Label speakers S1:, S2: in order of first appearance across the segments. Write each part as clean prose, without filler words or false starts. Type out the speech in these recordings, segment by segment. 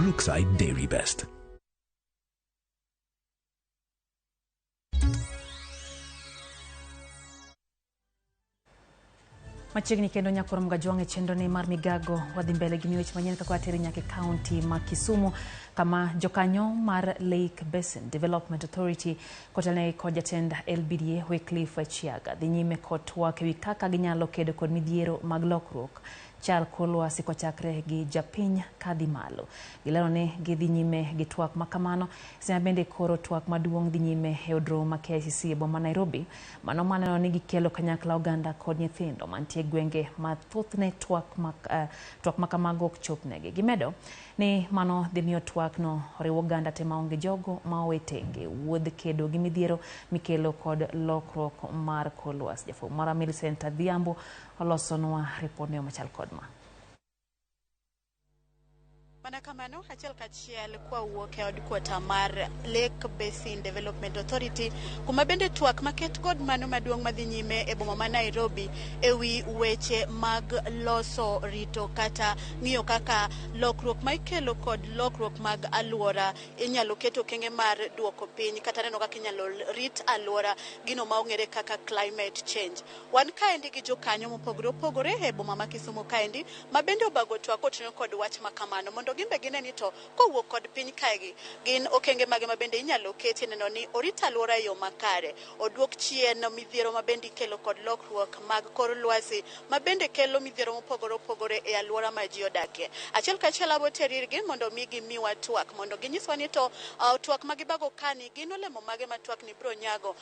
S1: Brookside Dairy Best.
S2: Machiegni kendo nyakoro Mgajwang' e chenro ni mar migago wadhi mbele gi weche manyien kaka wateri nyaka e kaunti ma Kisumu kama jokanyo mar Lake Basin Development Authority kotelnegi kod jatend LBDA Wycliffe Chiaga dhi nyime kod twak ewi kaka ginyalo kedo kod midhiero mag lokruok chal kor lwasi kochakre gi japiny kadhi malo. Gilero ni gidhi nyime gi twak makamano sama bende koro twak maduong' dhi nyime e od romo ma KICC e boma Nairobi. Mano maneno ni gikelo kanyakla oganda kod nyithindo mantie e gwenge ma thothne twak ma kamago ok chopnegi. Gimedo ni mano dhi miyo twak no oriw oganda te maonge jogo ma owe tenge wuodh kedo gi midhiero mikelo kod lokruok mar kor lwasi. Jafwambo marwa Millicent Adhiambo olosonwa ripodno machal kod ma.
S3: Mana kamano, achiel kachiel kwawuok e od kwota mar Lake Basin Development Authority, kuma bende twak maket kod mano maduong' madhi nyime e boma ma Nairobi ewi weche mag loso rito kata ng'iyo kaka lokruok ma ikelo kod lokruok mag alwora inyalo ket okenge mar duoko piny kata neno kaka inyalo rit alwora, gino ma ong'ere kaka climate change. Wan kaendi gi jokanyo mopogore opogore e boma ma Kisumu kaendi ma bende obago twak kotenore kod wach ma kamano mondo gimbe gine ni to kowuok kod piny kaegi gin okenge mage ma bende inyalo keti neno ni orit alwora e yo makare, oduok chien midhiero ma bende ikelo kod lokruok mag kor lwasi ma bende kelo midhiero mopogore opogore e alwora ma ji odakie. Achiel kachiel abo teri irgi mondo mi gimiwa twak mondo ginyiswa ni to twak ma gibago kani gin olemo mage ma twak ni biro nyago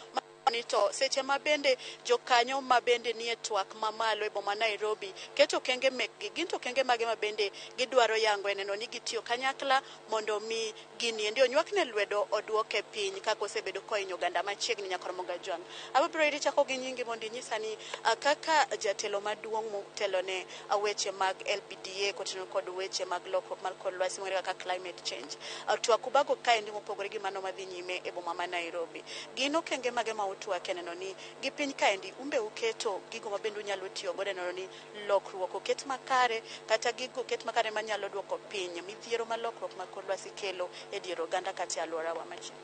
S3: ni to seche ma bende jokanyo ma bende nie twak mamalo e boma Nairobi keto okenge mekgi, gin to okenge mage ma bende gidwaro yango e neno ni gitiyo kanyakla mondo mi gini endi onywakne lwedo oduoke piny kaka osebedo kohinyo oganda machiegni nyaka Ramogi Ajwang'. Abiro iri chako gi nyingi mondo inyisa ni kaka jatelo maduong' motelo ne weche mag LBDA kotenore kod weche mag lokruok mar kor lwasi mong'ere kaka climate change. Twak ubago kaendi mopogore gi mano madhi nyime e boma ma Nairobi. Gin okenge mage ma utwak e neno ni gi piny kaendi umbe uketo gigo ma bende unyalo tiyo godo e neno ni lokruok oket makare kata gigo oket makare manyalo duoko piny midhiero ma lokruok mag kor lwasi kelo e dier oganda kata e alworawa machiegni.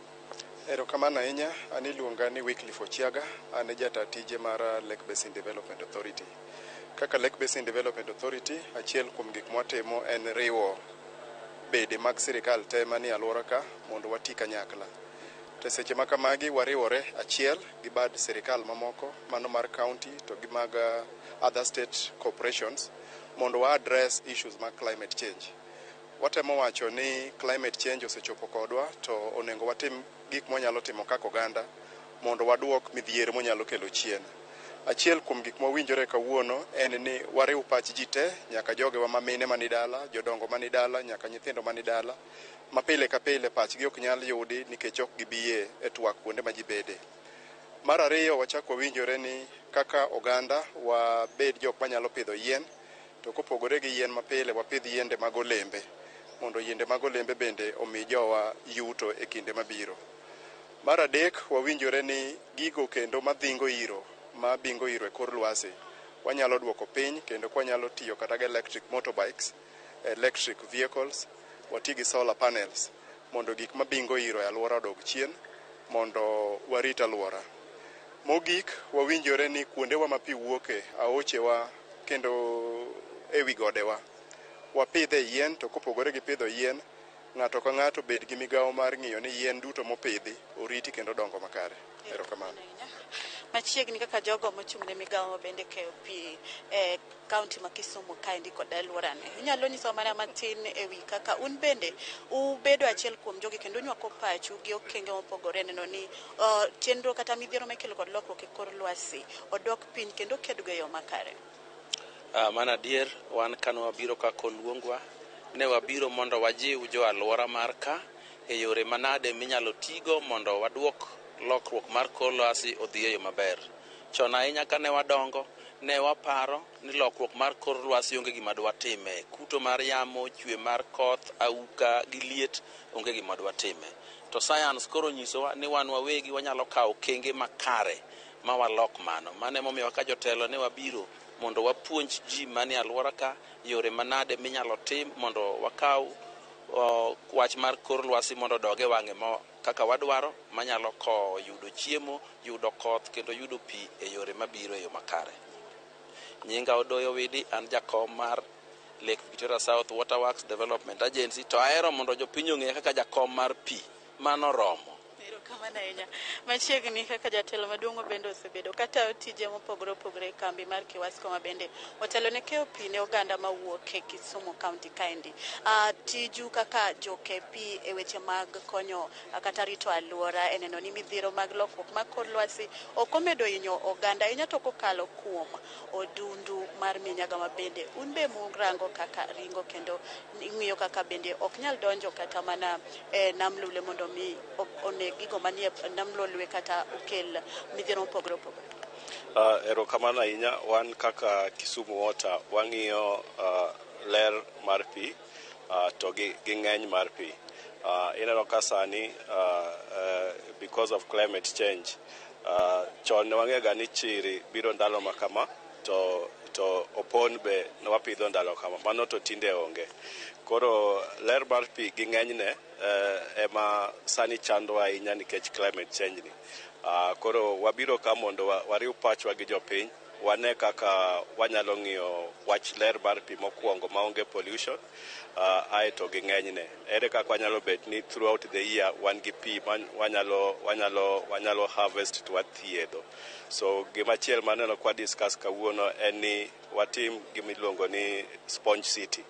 S4: Erokamano ahinya, an iluonga ni Wycliffe Ochiaga, an e jata tije mar Lake Basin Development Authority. Kaka Lake Basin Development Authority, achiel kuom gik mwatimo en riwo bede mag sirikal te manie alwora ka mondo wati kanyakla. To seche ma kamagi wariwore achiel gi bad sirikal mamoko, mano mar county to gi mag other state corporations mondo wa address issues mag climate change. Watemo wacho ni climate change osechopo kodwa to onego watim gik mwanyalo timo kaka oganda mondo waduok midhiero monyalo kelo chien. Achiel kuom gik mwawinjore kawuono en ni wariw pach ji te, nyaka jogewa ma mine mani dala, jodongo mani dala, nyaka nyithindo mani dala, ma pile ka pile pachgi ok nyal yudi nikech ok gibiye e twak kuonde ma ji bede. Mar ariyo, wachak wawinjore ni kaka oganda wabed jok manyalo pidho yien, to kopogore gi yien mapile wapidh yiende mag olembe mondo yiende mag olembe bende omi jowa yuto e kinde mabiro. Mar adek, wawinjore ni gigo kendo madhingo iro, ma bingo iro e kor lwasi, wanyalo duoko piny kendo kwanyalo tiyo kata gi electric motorbikes, electric vehicles, wati gi solar panels mondo gik mabingo iro e alwora odog chien mondo warit alwora. Mogik, wawinjore ni kuondewa ma pi wuoke, aochewa kendo ewi godewa, wapidhe yien to kopogore gi pidho yien, ng'ato ka ng'ato bed gi migawo mar ng'iyo ni yien duto mopidhi oriti kendo dongo makare. Erokamano.
S3: Machiegni kaka jogo mochung' ne migawo bende keyo pi e kaunti ma Kisumu kaendi kod alworane. Inyalo nyisowa mana matin ewi kaka un bende ubedo achiel kuom jogi kendo unywako pachu gi okenge mopogore neno ni chenro kata midhiero mikelo kod lokruok e kor lwasi odok piny kendo okedgo e yo makare.
S5: Mano adier, wan kane wabiro kaka oluongwa, ne wabiro mondo wajiw jo alwora mar ka e yore manade minyalo tigo mondo waduok lokruok mar kor lwasi odhi e yo maber. Chon ahinya kane wadongo, ne waparo ni lokruok mar kor lwasi onge gima dwatime. Kuto mar yamo, chwe mar koth, auka gi liet onge gima dwatime. To science koro onyisowa ni wan wawegi wanyalo kawo okenge makare ma walok mano. Mano emomiyo kaka jotelo ne wabiro mondo wapuonj ji manie alwora ka yore manade minyalo tim mondo wakaw wach mar kor lwasi mondo odog e wang'e kaka wadwaro, manyalo kowo yudo chiemo, yudo koth kendo yudo pi e yore mabiro e yo makare. Nyinga Odoyo Widi, an jakom mar Lake Victoria South Waterworks Development Agency, to ahero mondo jopiny ong'eya kaka jakom mar pi. Mano romo.
S3: Erokamano ahinya. Machiegni kaka jatelo maduong' bende osebedo katayo tije mopogore opogore e kambi mar Kiwasco ma bende otelo ne keyo pi ne oganda mawuok e Kisumu County kaendi. Tiju kaka joke pi e weche mag konyo kata rito alwora e neno ni midhiero mag lokruok mag kor lwasi ok omedo hinyo oganda ahinya to kokalo kuom odundu mar minyaga ma bende un be murango kaka ringo kendo ng'iyo kaka bende ok nyal donjo kata mana e nam lule mondo mi oneg gigo manie nam lolwe kata okel midhiero mopogore opogore.
S1: Erokamano ahinya. Wan kaka Kisumu Water wang'iyo ler mar pi to gi ng'eny mar pi. Ineno ka sani because of climate change, chon ne wang'eyo ga ni chiri biro ndalo ma kama to opon be ne wapidho ndalo kama, mano to tinde onge. Koro ler mar pi gi ng'enyne ema sani chandwa ahinya nikech climate change ni. Koro wabiro ka mondo wariw pachwa gi jopiny, wane kaka wanyalo ng'iyo wach ler mar pi mokwongo maonge pollution, aeto gi ng'enyne. Ere kaka wanyalo bet ni throughout the year wan gi pi wanyalo harvest to wathiedho. So gimachielo maneno kwa discuss kawuono en ni watim gimiluongo ni sponge city.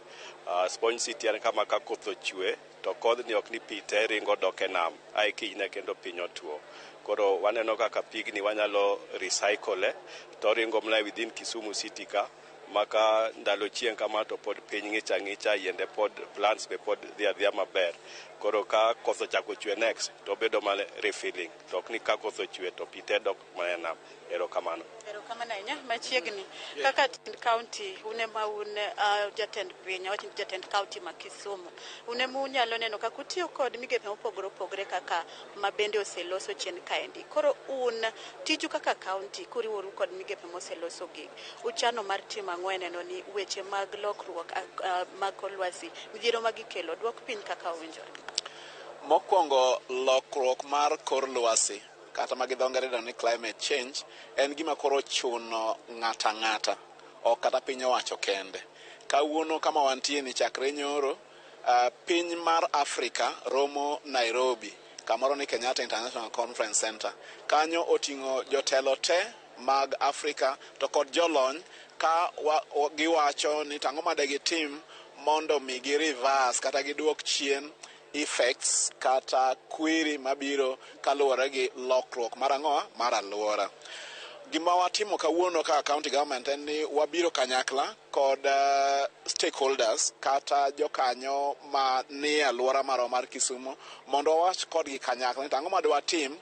S1: Sponge city en kama ka koth ochwe to kodhni ok ni pi te ringo dok e nam, ae kinyne kendo piny otuo. Koro waneno kaka pigni wanyalo recycle to ringo mana within Kisumu City ka, maka ndalo chieng' kama to pod piny ng'ich ang'icha, yiende pod, plants be pod dhi adhiya maber. Koro ka koth ochako chwe next to obedo mana refilling, to ok ni ka koth ochwe to pi te dok mana e nam. Erokamano.
S3: Erokamano ahinya. Machiegni kaka jatend county, un ema un jatend piny, awach ni jatend county ma Kisumu, un ema unyalo neno kaka utiyo kod migepe mopogore opogore kaka ma bende oseloso chien kaendi. Koro un tiju kaka county kuriworu kod migepe moseloso gi, uchano mar timo ang'o e neno ni weche mag lokruok mag kor lwasi, midhiero ma gikelo duok piny kaka owinjore?
S6: Mokwongo, lokruok mar kor lwasi kata ma gi dho ngere idendo ni climate change en gima koro chuno ng'ato ang'ata, ok kata piny owacho kende. Kawuono kama wantie ni chakre nyoro, piny mar Afrika romo Nairobi, kamoro ni Kenyatta International Conference Center. Kanyo oting'o jotelo te mag Afrika to kod jolony ka giwacho ni tang'o ma degitim mondo mi gi reverse kata giduok chien effects kata kwiri mabiro kaluwore gi lokruok mar ang'o mar alwora. Gima watimo kawuono kaka county government en ni wabiro kanyakla kod stakeholders kata jokanyo ma nie alwora marwa mar Kisumu mondo wawach kodgi kanyakla ni to ang'o ma dwatim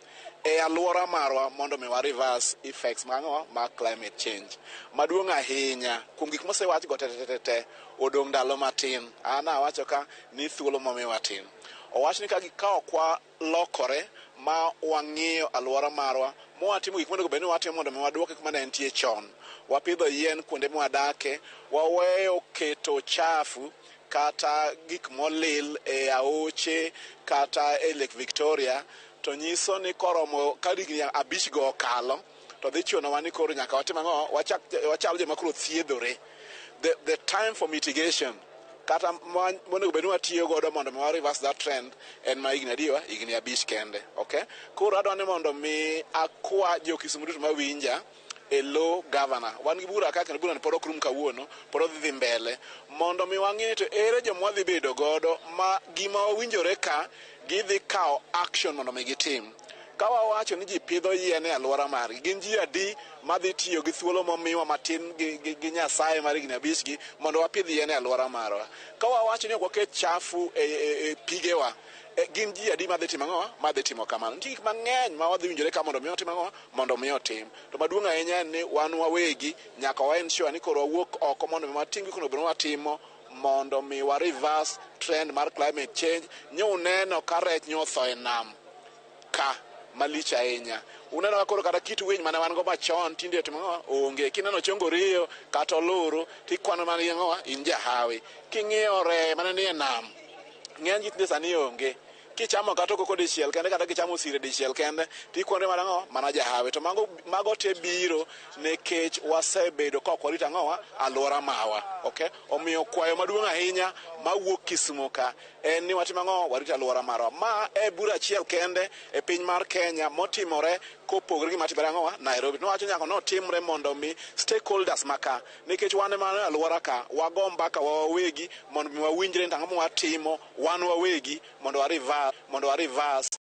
S6: e alwora marwa mondo mi wa reverse effects mag ang'o mag climate change. Maduong' ahinya kuom gik mosewach go te odong' ndalo matin. An awacho ka ni thuolo momiwa tin. Owach ni ka ok walokore ma wang'iyo alwora marwa mwatimo gik monego bed ni watimo mondo mi waduoke kuma ne entie chon. Wapidho yien kuonde mwadake, waweyo keto chafu kata gik molil e aoche kata e Lake Victoria, to nyiso ni koromo ka higni 5 go okalo to dhi chunowa ni koro nyaka watim ang'o, wachal joma koro thiedhore. The time for mitigation kata monego bed ni watiyo godo mondo mi wa reverse that trend en ma higni adiwa, higni 5 kende. Okay? Koro adwa ni mondo mi akwa jo Kisumu duto mawinja e lo governor. Wan gi bura ka, kendo bura ni pod ok rum kawuono, pod odhi dhi mbele mondo mi wang'e ni to ere joma wadhi bedo godo ma gima owinjore ka gidhi kawo action mondo mi gitim. Ka wawacho ni ji pidho yien e alwora margi, gin ji adi madhi tiyo gi thuolo momiwa matin gi Nyasaye mar higni 5 gi mondo wapidh yien e alwora marwa. Ka wawacho ni ok waket chafu e pigewa, gin ji adi madhi timo ang'o? Madhi timo kamano. Nitie gik mang'eny ma wadhi winjore ka mondo mi otim ang'o? Mondo mi otim. To maduong' ahinya en ni wan wawegi nyaka wa ensure ni koro wawuok oko mondo mi watim gik monego bed ni watimo mondo mi wa reverse trend mar climate change. Nyo uneno ka rech nyo otho e nam ka malich ahinya. Uneno ka koro kata kit winy mane wan go machon tinde otimo ang'o? Onge. Kineno chongo riyo kata oluru tikwano mana gi ang'o? In jahawi. King'iyo reye mane nie nam, Ng'eny ji tinde sani onge. Kichamo kata okoko dichiel kende kata kichamo sire dichiel kende, tikwonre mana ang'o? Mana jahawi. To mago te biro nikech wasebedo ka ok warito ang'owa? Alwora mawa. Okay? Omiyo kwayo maduong' ahinya mawuok Kisumu ka en ni watim ang'o? Warit alwora marwa. Ma e bura achiel kende e piny mar Kenya motimore kopogore gi matimore ang'owa? Nairobi. Nowacho nyaka notimre mondo mi stakeholders maka, nikech wan ema e alwora ka, wago mbaka wa wawegi mondo mi wawinjre ni to ang'o ma watimo wan wawegi mondo wa reverse.